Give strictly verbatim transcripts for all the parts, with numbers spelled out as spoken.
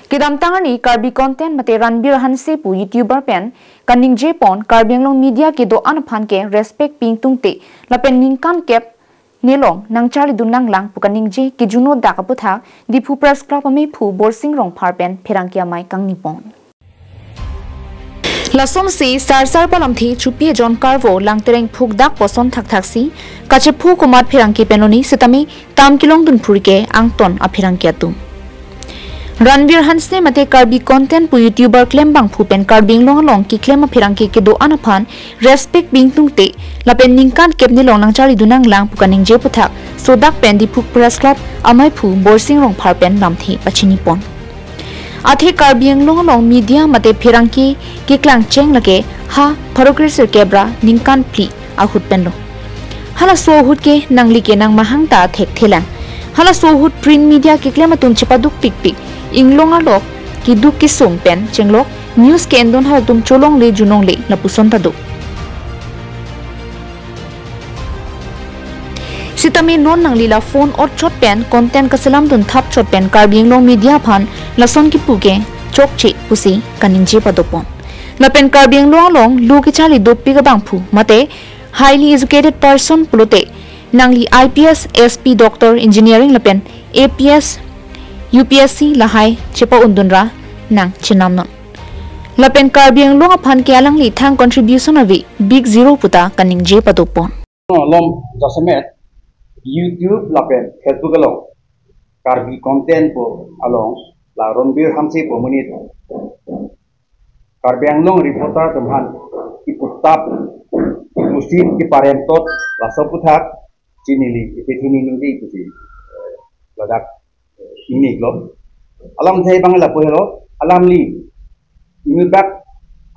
Kedamtang arni Karbi content mate Ranbir Hanse pu YouTuber pen kaningje pon Karbi Anglong media kedo-an aphan ke respect pi ingtungte lapen ningkan kep nelong nangcharlidun nanglang pu kaningje kejuno dak aputhak Diphu Press Club amephu Borsing Rongphar pen pherangke amei kangni pon. Lasonsi sarsar palamthe chupi ejon karvo langtereng phukdak poson thakthaksi kachephu komat pherangke penoni sitame tam kelongdun phurke angton apherangke atum. Ranbir Hanse mate Karbi content pu YouTuber klembangphu pen Karbi Anglong along keklem apherangke kedo-an aphan respect pi ingtungte lapen ningkan kep nelong nangcharlidun nanglang pu kaningje aputhak sodak pen Diphu Press Club amephu Borsing Rongphar pen lamthe pachini pon. Athe Karbi Anglong along media mate pherangke keklang cheng lake ha pharo kre sirkep ra ningkan phli ahut penlo. Halaso ahut ke nangli ke nangmahang ta thekthelang. Halaso ahut print media keklem atum chepaduk pikpik. Inglong arlo keduk kesung pen chenglok news ke-endun halatum cholongle junongle lapuson ta do. Sitame non nangli la phone otchot pen content kaselamdun thapchot pen Karbi Anglong media aphan lason kipu ke chokche pusi kaningje pado pon. Lapen Karbi Anglong along lu kecharli dopik abangphu mate highly educated person pulote nangli I P S, S P, doctor, engineering lapen A P S, U P S C lahai chepa-undun ra nangchenamnon. Lapen Karbi Anglong aphan ke alangli thang contribution ave big zero puta kaningje pado pon. Along jasemet YouTube lapen Facebook along Karbi content pu along la Ranbir Hanse pu amonit Karbi Anglong reporter atum aphan kiputap, kipusit, kiparemtot, laso aputhak chinili ipithini nungdi pusi ladak ingni lo. Alamthe abang lapu helo, alangli inut bak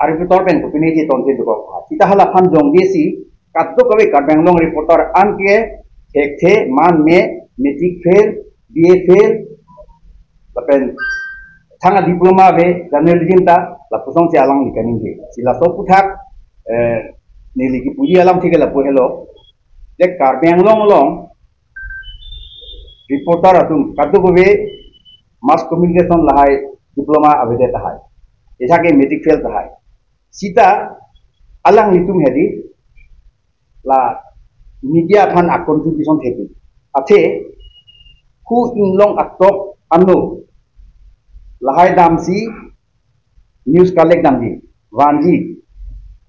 a-reporter pen kopine ji tonte dokok. Sita halaphan jongdesi kadokave Karbi Anglong reporter an ke thekthe, man me, matric fail, B A fail, lapen thang a-diploma ave journalism ta, lapuson si alangli kaningje. Si laso aputhak eh, neli kipuji alamthe ke lapu helo. Je Karbi Anglong along reporter atum kadokave mass communication lahai diploma avedet tahai. Esa ke matric fail tahai. Sita alanglitum hedi la media aphan a-contribution thepi. Athe hu inglong atok ano lahai damsi news collect damji, vanji,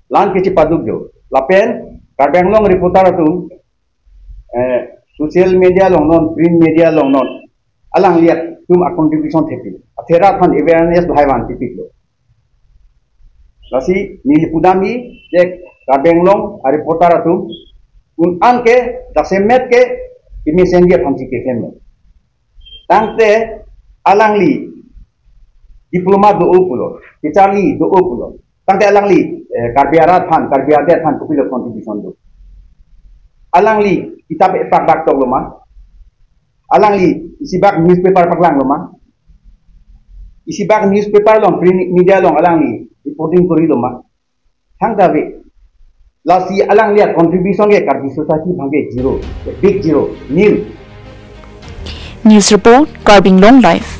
lan kechepaduk jo. Lapen Karbi Anglong reporter atum eh, social media along non, print media along non, alanglitum a-contribution thepi. Athe rat aphan awareness lahai van tipiklo. Lasi neli pudamji je Karbi Anglong a-reporter atum un-an ke jasemet ke kemesenji aphansi keklemlo. Tangte alangli diploma do-o pulo, kecharli do-o pulo. Tangte alangli eh, Karbi arat aphan, Karbi adet aphan kopilo contribution do? Alangli kitap epak bak toklo ma? Alangli isibak newspaper paklang lo ma? Isibak newspaper along, print media along alangli reporting korilo ma? Thangta ave. Lasi alangli a-contribution ke Karbi society abang ke zero, big zero, nil. News report, Karbi Anglong Live.